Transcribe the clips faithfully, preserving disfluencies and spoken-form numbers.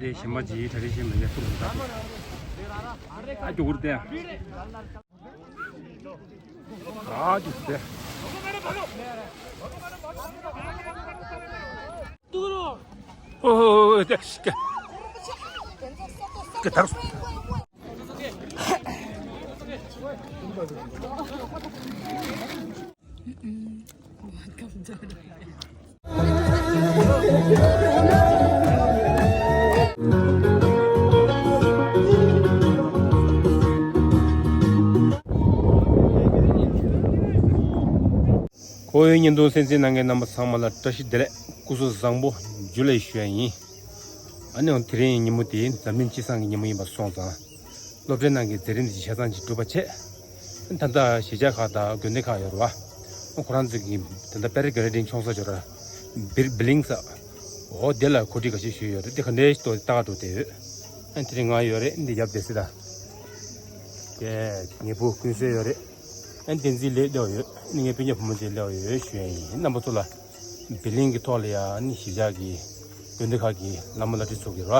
དེ་ཞིམ་པ་ཇི་ཁྲ་རེ་ཞིམ་ལ་ཡ་ཐུག་རུ་ད། ཨ་ཅོ་གུར་ཏེ། ཨ་ཅོ་ཏེ། ཨོ་ཏེ་ཀེ་ཀེ་ཐར། ཁོ་བོའི་བརྙན་ཐུང་གསན་གཟིགས་གནང་མཁན་རྣམ་པ་ཚང་མ་ལ་བཀྲ་ཤིས་བདེ་ལེགས། སྐུ་གཟུགས་བཟང་པོ། འཇུ་ལེ་ཞུ་ཡ་ཡིན། ཨ་ནི་དེ་རིང་ཉིན་མོ་དེ་འཛམ་གླིང་སྤྱི་བསང་གི་ཉིན་མོ་ཡིན་པ་སོང་ཙང་། སློབ་གྲྭའི་ནང་གི་མཛད་རིམ་དེ་ཆ་ཚང་ཅིག་གྲུབ་པ་བྱས། ད་ལྟ་གཞིས་ཆགས་ཁག་དང་དགོན་སྡེ་ཁག་ཡོད་རེད་བ། ཁོ་རང་ཚོ་གི་ད་ལྟ་པེ་ར་གི་ལེ་ཌིང་མཆོང་ས་ཅིག་ཡོད་རེད། བི་བི་ལིང་ས། འོ་དེ་ལ་གོ་སྒྲིག་ག་ཤེད་ཞུས་ཡོད་རེད། དེ་ག་འདྲའི་ཞིག་ཏོ་ལྟ་ག་འགྲོ་བསྡད་ཡོད། ཨ་དེ་རིང་ང་ཡོད་རེད། འདི་ཡབ་བསྡད་སྲིད་ད། དེ་ངའི་བུ་ཀུན་གསལ་ཡོད་རེད། ཨ་བསྟན་འཛིན་སླེབས་སླེབས་ཡོད། ཨ་ངའི་སྤུན་ཀྱག་བུ་མོ་ཅིག་སླེབས་ཡོད་ཞུ་ཡ་ཡིན། རྣམ་པ་ཚོ་ལ་བི་ལིང་གི་ཐོག་ལ་ཡ་ཨ་ནི་གཞིས་ཆགས་ཀྱི་དགོན་སྡེ་ཁག་གི་བླ་མ་བླ་སྤྲུལ་ཚོ་གི་ར།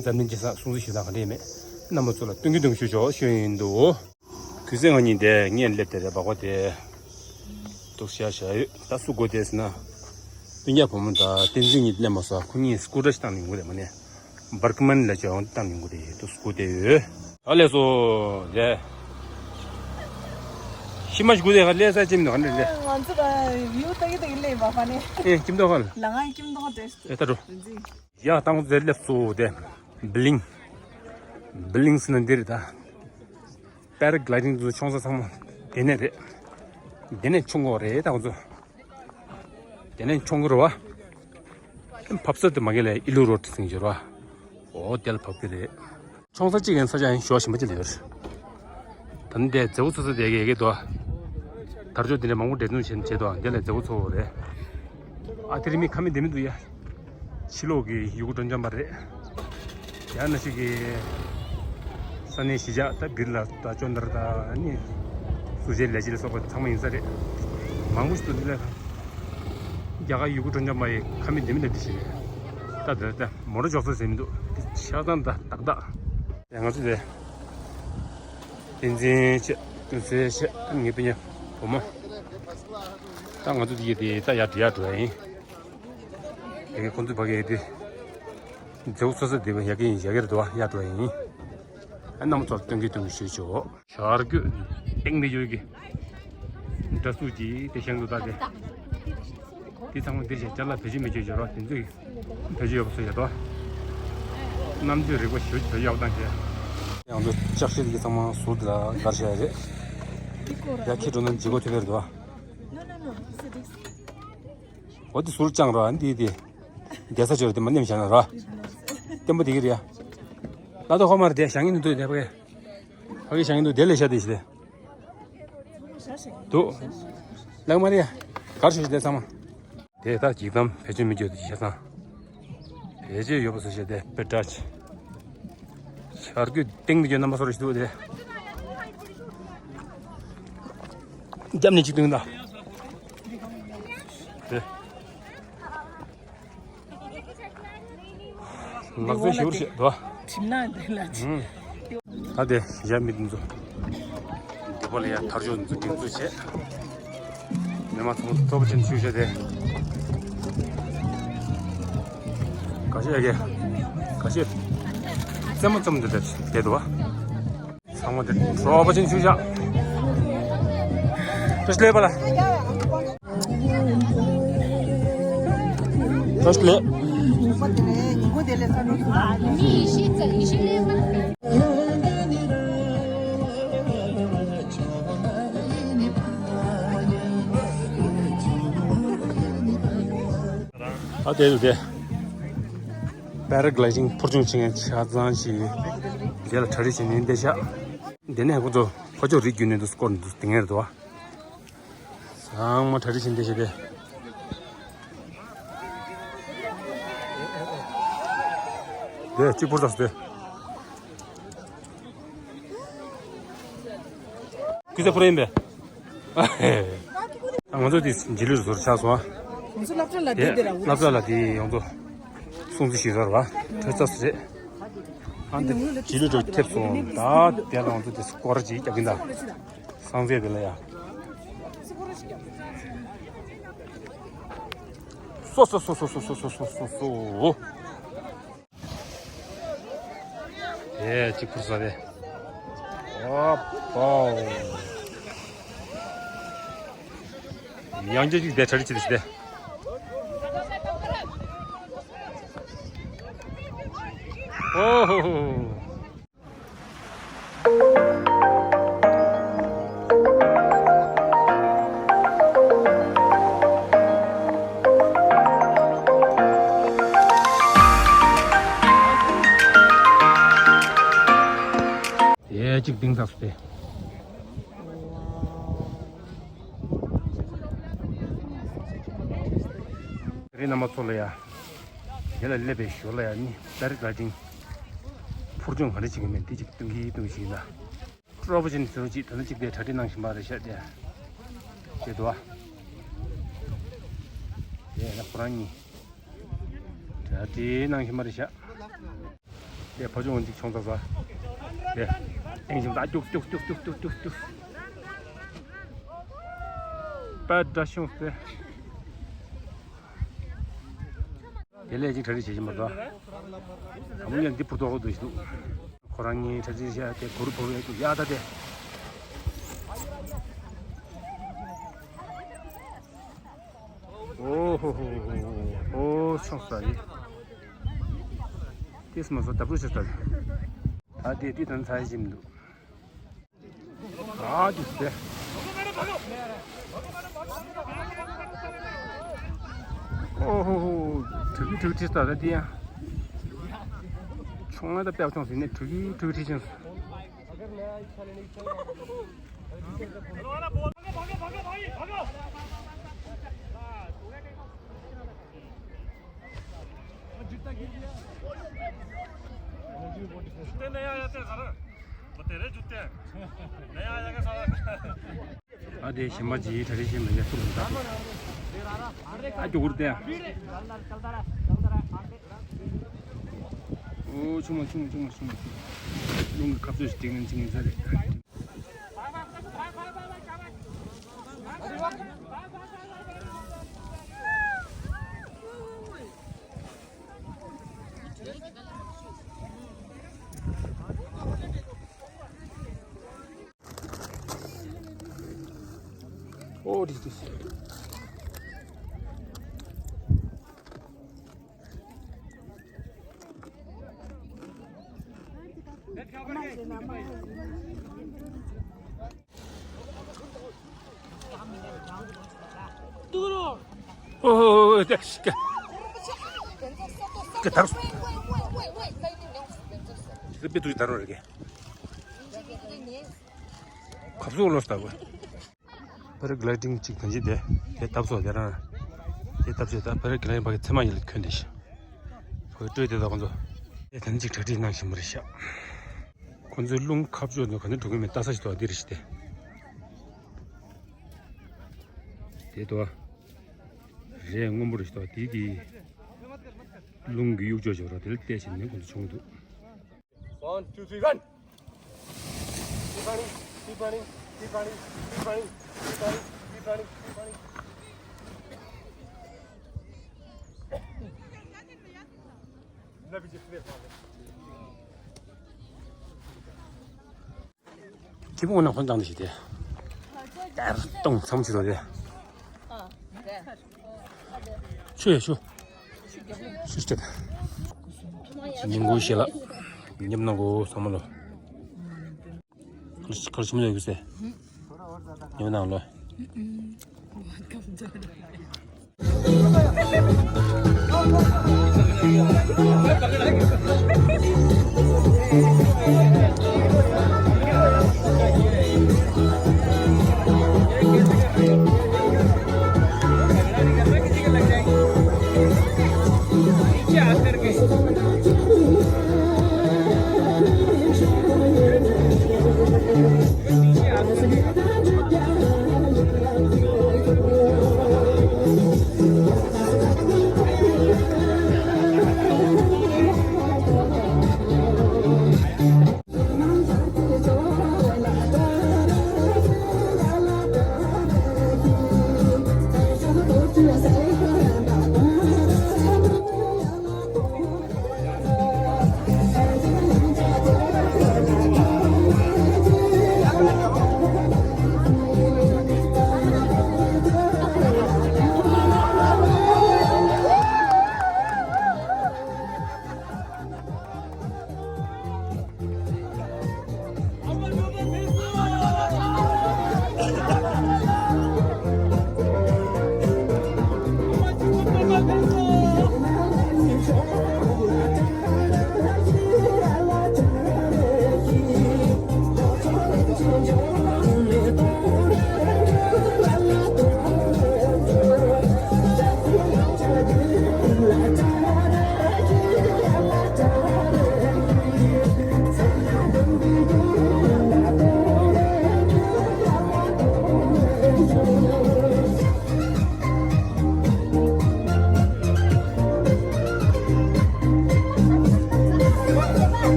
འཛམ་གླིང་སྤྱི་བསང་སྲུང་བརྩི་ཞུ་སྟངས་ག་འདྲ་ཡིན་མེད། རྣམ་པ་ཚོ་ལ་སྟོན་གྱི་སྟོན་གྱི་ཞུ་ཆོག་ཞུ་ཡ་ཡིན་འདུག་གུས་སེང་ང་གཉིས་དེ་ངས་སླེབས་དེ་རེད། སྦག་སྦག་དེ་འདུག་བཞག་བཞག་ཡོད། ད་སུ་དགོས་དེ་ཟེར་ན། སྤུན་ཀྱག་བུ་མོ་དང་བསྟན་འཛིན་གཉིས་སླེབས་མ་སོང་། ཁོ་གཉིས་སྐུ་འདྲ་ཞིག་བཏང་ནས་ཡོང་གི་རེད་མ་ནས། སྦར་ཀི་མན་ལ་ཅོ་ཡང་བཏང་ཡོང་གི་རེད། དུ་སུ་དགོས་དེ་ཡོད། ཨ་ལས་སོ་དེ། ཤི་མ་ཤི་དགོས་དེ་ག་ལས་ས་ཅིམ་ནོ་ག་འདྲ་ལས། ང་ཚོ་ལ་ཡུ་ཏག་ཡི་ཏག་ཡི་ལས་བ་ཕ་ནས། ཨེ་ཀིམ་ཏོག་ཧལ། ལ་ང་ཡི་ཀིམ་ཏོག་ཧལ་ཏེ། ཨེ་ད་འགྲོ། ཡ་དང་ཟེར་སླེབས་སོ་དེ། བི་ལིང་། བི་ལིང་ཟེར་ན་འདི་རེད་ད། པེ་ར་གི་ལའི་ཌིང་ཚོ་མཆོང་ས་ཚང་མ་དེ་ནས་རེད། དེ་ནས་མཆོང་གི་རེད་ད་ང་ཚོ། དེ་ནས་མཆོང་གི་རེད་བ། ཕབ་ས་དེ་མ་གི་ལས་ཨི་ལུ་རོ་ཏི་ཟེར་གྱི་རེད་བ། འོ་དེ་ལ་ཕབ་ཀྱི་རེད། མཆོང་ས་གཅིག་ཡན་ས་ཆ་ཡན་ཞོ་ཞིམ་པ་ཅིག་ལ་ཡོད་རེད། ད་ནི་དེ་མཛེས་པོ་ཚོ་ས་དེ་གས་གས་དོ། དར་ལྕོག་དེ་འདྲ་མང་པོ་འདྲེ་བཙུགས་བྱེད་བྱེད་དོ། དེ་ལས་མཛེས་པོ་ཚོ་རེད། ཨ་དེ་རིང་མི་ཁ་མི་བདེ་མི་འདུག་ཡ། ཕྱི་ལོགས་ཀྱི་ཡུལ་སྐོར་སྤྲོ་འཆམ་པ་རེད། ཡང་ན་ཞིག་གི་ས་གནས་གཞིས་ཆགས་ད་སྦིར་ལ་ད་ཅོ་འདར་ད་ནི་སུ་ཇེ་ལས་ཅི་ལ་སོགས་པ་ཚང་མ་ཡིན་ས་རེད། མང་པོ་ཞིག་འདུག་འདི་ལ་རྒྱ་གར་ཡུལ་སྐོར་སྤྲོ་འཆམ་པ་ཡི་ཁ་མི་བདེ་མི་འདུག་འདི་ཞིག་རེད། ད་ད་ད་མོ་རོ་འཇོག་ས་ཟེར་མི་འདུག་འདི་ཆ་ཚང་ད་ཏག་ཏག་ཡ་ང་ཚོ་དེ། བསྟན་འཛིན་ཆེ། ཀུན་གསལ་ཆེ། ངའི་སྤུན་ཀྱག་བུ་མོ། ད་ང་ཚོ་དེ་ཡི་དེ་ད་ཡར་འགྲོ་ཡར་འགྲོ་ཡ་ཡིན། དེ་གའི་ཁོང་ཚོ་ཕ་གི་དེ། མཛེས་པོ་ཚོ་ས་དེ་བས་ཡག་གི་ཡིན། ཡག་གི་རེད་དོ། ཡར་འགྲོ་ཡ་ཡིན། ཨ་རྣམ་པ་ཚོར་སྟོན་གི་སྟོན་གི་ཞུས་ཆོག་ཤར་སྐྱོད་སྟེང་དེ་ཡོད་གི། འདྲ་སུ་ཅི་དེ་ཤང་དུ་ད་དེ། དེ་ཚང་མ་དེ་བཞིན་ཅ་ལག་བེད་སྤྱོད་མི་བྱེད་བྱེད་རོགས། དེ་ཚོས་བེད་སྤྱོད་ཡོད་པ་བཟོ་ཡ་དོ། རྣམ་དཔྱོད་རིག་པ་ཞུ་བྱ་ཡག་དང་བྱས། ཡང་ཚོ་ལྕགས་ཤིལ་གྱི་ཚང་མ་ཟུར་དེ་ལ་སྒར་བྱ་ཡ་རེད། ཡ་ཁྱི་འགྲོ་ན་ལྗིད་གོ་ཐུབ་པའི་རེད་དོ། འོ་དེ་ཟུར་བཅང་རོགས། འདི་དེ་བསྡད་ས་ཆོར་དེ་མ་ནེམ་བྱ་ན་རོགས། བརྟན་པོ་དེ་གི་རེད་ཡ། ལ་དོ་ཧོ་མར་དེ་བཞག་ངེས་འདུག་དེ་ཕ་གི། ཕ་གི་བཞག་ངེས་འདུག་དེ་ལས་ཤ་དེ་ཞི་དེ། འདུག་ལག་མ་རེད་ཡ། གར་ཤོད་ཤི་དེ་ཚང་མ། དེ་ད་འཇིགས་གཏམ་བེད་སྤྱོད་མི་བྱེད་དེ་ཤ་ཚང་། བེད་སྤྱོད་ཡོད་པ་བཟོ་ཤ་དེ་པེ་ཏྲ་ཆི། ཤར་སྐྱོད་སྟེང་དུ་ཡོད་རྣམ་པ་སོར་ཞིག་འདུག་དེ། རྒྱབ་ནས་གཅིག་བཏོན་ད། དེ། ལག་རྩལ་ཞིབ་པར་བྱེད་དོ། གྲིམ་ན་འདི་ལ་ཅི། ད་དེ་ཡ་མི་འདི་ཚོ། འདི་པ་ལ་ཡ་དར་ལྕོག་འདི་ཚོ་སྒྲིག་འཛུགས་བྱས། མི་མང་ཚོ་སྤྲོ་པོ་ཅན་ཞུ་བྱས་ཏེ། ག་ཤེད་ཡ་གི། ག་ཤེད། རྩེད་མོ་རྩེད་མོ་འདི་འདྲ་བསྡད་འདུག་བ། ཚང་མ་དེ་གྲོགས་པོ་ཅན་ཆུ་བཞག་བཀྲ་ཤིས་བདེ་ལེགས་པ་ལ། བཀྲ་ཤིས་བདེ་ལེགས། ཨ་དེ་དུ་དེ། པེ་ར་གི་ལའི་ཌིང་འཕུར་མཆོང་བྱེད་མཁན་ཆ་ཚང་ཞིག་དེ་ལ་གྲ་སྒྲིག་བྱས་ནས་བསྡད་ཤག་དེ་ནས་ཁོ་ཚོ་ཕོ་ཅོག་རིགས་རྒྱུད་ནས་འདུག་སྐོར་འདུག་དེ་ངེར་འདུག་བ། ཚང་མ་གྲ་སྒྲིག་བྱས་བསྡད་ཤག་དེ། དེ་གཅིག་པུར་ཚགས་སུ་དེ། ཁུ་ཚ་ཕུ་རེན་པས། ང་ཚོ་དེ་རྗེས་ལུས་ཟོར་ཆགས་སོང་ཨ། ང་ཚོ་སློབ་གྲྭ་ལ་དེ་དེ་ར། སློབ་གྲྭ་ལ་དེ་ཡོང་ཚོ། སྲུང་བརྩི་ཞུས་ཚར་བ། ཁྲོས་ཚ་སི་རེད། ཨ་འདི་བྱིས་ལུས་འགྲོ་ཐེབས་སོང་། ད་དེ་ལ་ང་ཚོ་དེ་སྐོར་ཅིག་རྒྱག་གིན་ད། སང་ཚེ་དེ་ལ་ཡ། སོ་སོ་སོ། ཨེ་གཅིག་ཕུར་ས་རེད། ཨོ་པའོ། ཡང་བསྐྱར་གཅིག་དེ་གྲ་སྒྲིག་བྱེད་དེ་ཞིག་དེ། ཨོ་ཧོ་ཧོ། ཡས་གཅིག་ཏིང་ཙག་སུ་སྟེ། རེད་རྣམ་པ་ཚོ་ལ་ཡ། དེ་ལ་སླེབས་པའི་ཞོར་ལ་ཡ་ནི་ཏ་རིག་ལ་ཏིང་། ཕུར་སྦྱོང་ག་འདྲ་བྱེད་ཀྱི་མེད་དེ་གཅིག་སྟོན་གྱི་སྟོན་གྱི་ཞིག་ཡིན་ད། སྤྲོ་པོ་ཅན་ཟེར་བ་ཅིག་ད་ནི་གཅིག་དེ་གྲ་སྒྲིག་གནང་བཞིན་པ་རེད་ཤག་དེ། དེ་འདུག་ཨ། དེ་ཡང་ན་ཁོ་རང་གཉིས་གྲ་སྒྲིག་གནང་བཞིན་པ་རེད་ཤག་དེ་ཕ་ཆུང་གཅིག་མཆོང་ཚར་ཚར། དེ་ཨེང་ཞིམ་ད་རྒྱུག་རྒྱུག་རྒྱུག། པད་འདྲ་ཤོང་སྟེ། དེ་ལས་ཅིག་གྲ་སྒྲིག་བྱེད་ཀྱི་མ་གཏོགས། དམ་ལས་འདི་ཕུར་ཐོག་འདུག་ཞིག་འདུག་ཁོ་རང་གཉིས་གྲ་སྒྲིག་བྱས་ཏེ་གུར་བོར་བའི་དུ་ཡག་ད་དེ། ཨོ་ཧོ་ཧོ་ཧོ་ཧོ། ཨོ་ཆོག་ས་རེད། ཏིས་མ་སོ་ད་བུ་ཤ་ད། ད་དེ་དེ་དང་ཚ་ཞིམ་འདུག་ཨ་ཅི་སྟེ། ཨོ་ཧོ་ཧོ། ཕྲུ་གུ་ཕྲུ་གུ་ཁྲིད་ས་རེད་དེ་ཡང་། ཆུང་ང་ད་དཔེ་ཆུང་ཟིན་ནས་ཕྲུ་གུ་ཕྲུ་གུ་ཁྲིད་ཅིང་། ཨ་དེ་ཞིམ་པ་ཅིག་གྲ་སྒྲིག་བྱེད་མི་དགོས་ཐུག་ད། ཨ་ཀྱོ་གུར་ཏེ། ཨོ་ཆུང་མ་ཆུང་མ་ཆུང་མ་ཆུང་མ། རླུང་གི་ཁ་བཟོས་ཤིག་ཏིང་ངེ་ཅིང་ངེ་ཚ་རེད། ཨོ་དེ་དེ། ཨོ་དེ་ཤི་ཀ་ཀ་དར་སོ། དེ་པེ་དུ་དར་རོ་རེ་གེ། ཁབ་སོ་ལོས་ད་གོ། པེ་ར་གི་ལའི་ཌིང་གཅིག་དང་གཅིག་དེ་དེ་བཏབ་སོ་དེ་རང་། དེ་བཏབ་སོ་ད་པེ་ར་གི་ལའི་ཌིང་ཕ་གི་ཚེ་མ་ཡིན་ལ་ཁྱོན་དེ་ཤི། ཁོའི་སྤྲོས་དེ་དག་ཁོ་ཚོ། དེ་དང་གཅིག་གྲ་སྒྲིག་གནང་བཞིན་པ་རེད་ཤག་ཁོ་ཚོའི་རླུང་ཁ་བཅོས་ནི་ག་ནས་འགྲོ་གི་མེད་ལྟ་ས་ཞིག་འདུག་འདི་རེད་ཤི་དེ། དེ་དོ། རེད་སྔོན་པོ་རེད་ཤི་དོ་དེ་དེ། རླུང་གི་གཡུག་ཕྱོགས་ཤིག་རོ་དེ་ལ་བལྟས་བྱས་ནས་ཁོ་ཚོ་བྱུང་འདུག One, two, three, run! Keep running, keep running, keep running, keep running, keep running, keep running, keep running. ཁྱི་བོང་ནང་ཁོང་ཙང་དུ་ཞིག་དེ། ཏེར་སྟོང་མཚམས་ཆུ་དོ་དེ། ཆུ་ཡ་ཆུ། ཆུ་སྟེ། ཉིན་གུང་ཞེ་ལ། ཉིམ་ནང་གོ་ས་མ་ལོ། ཁར་ཆུ་མ་ཡོད་གི་སེ། ཉིམ་ནང་ལོ།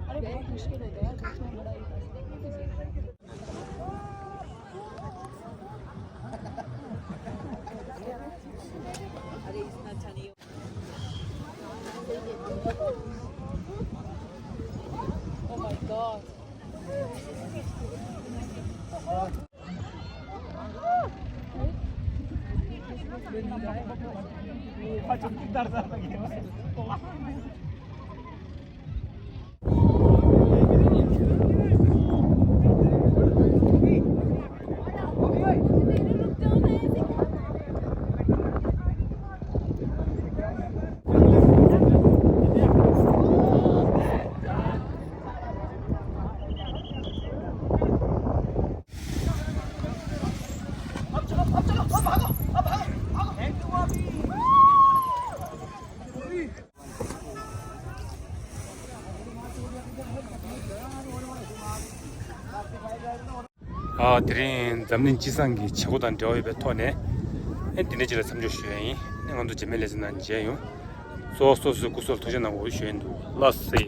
अरे बहुत मुश्किल होता है यार, बीच में बड़ा ही। अरे इतना अच्छा नहीं है। Oh my God. ཨ། དེ་རིང་འཛམ་གླིང་སྤྱི་བསང་གི་བྱེད་སྒོ་དང་འབྲེལ་བ་ཡོད་པའི་ཐོག་ནས། ཨེ། འདི་འདྲ་ཅིག་ལ་མཚམས་འཇོག་ཞུ་ཡ་ཡིན། ཨེ། ང་ཚོ་རྗེས་མའི་ལེ་ཚན་ནང་མཇལ་ཡོང་། གཙོ་བོ་སོ་སོའི་སྐུ་གཟུགས་ལ་ཐུགས་ཅག་གནང་དགོས་ཞུ་ཡ་ཡིན། འདུག་ལགས་སེ།